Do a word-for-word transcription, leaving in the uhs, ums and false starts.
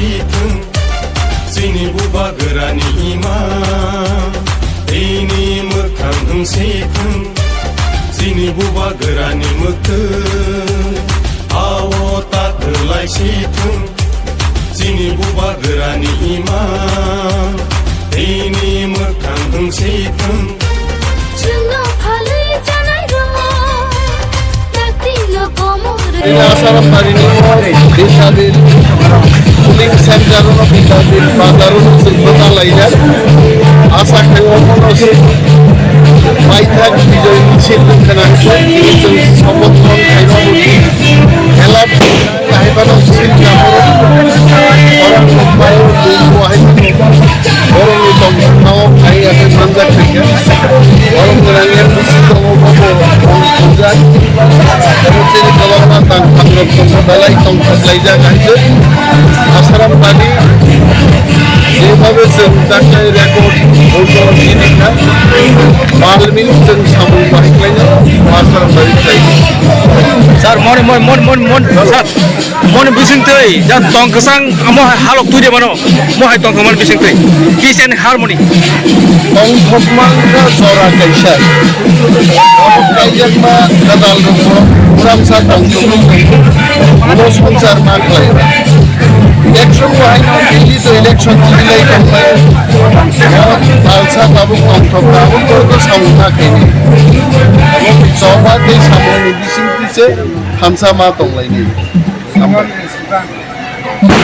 Thung, chini bubagrani ima, tini mwkhang wng si thung, chini bubagrani mwktwi, ao ta kwlai si thung, chini bubagrani ima, tini mwkhang wng si thung. Chwngno phalwi chanai rok, taktino komor. Ini Asaram Barini Desadin Polling Center no Desadin Bazar no chwng bwta laijak. Asa khaio mono se paithak bijoi ni se tongkha nang se chwng somothon khaima muti. Elap Kahibano sin kaporo. Orang bai buku hai. Orang ni tong tong hai ase manjak kaya. Orang orang yang mesti tong bobo tong tong jak. Orang sini kalau orang tang tang tong tong balai tong tong lai jak hai. Asaram tadi. Jebabe chwng takhai record bujor ini kha. Balmin chwng samung bai khlaina. Asaram tadi khlai. Sir, mone, mone, mone, mone, mone, sir. Mone bising twi, ja tong kwchang, amo hai halok twi de mano, mo hai tong kwmani bising twi. Peace and harmony. Tongthokma wngkha jora kaisa. Tongthok kaijakma gadal rokbo uramsa tongthok wngkha. Ulo swngchar ma khlai. Election bo haino daily to election twibilai tongmai. Palsa tabuk tongthok tabuk to samung ma khaini. Abo choba tei samungni bising twi se thansa ma tonglaini. Hambai.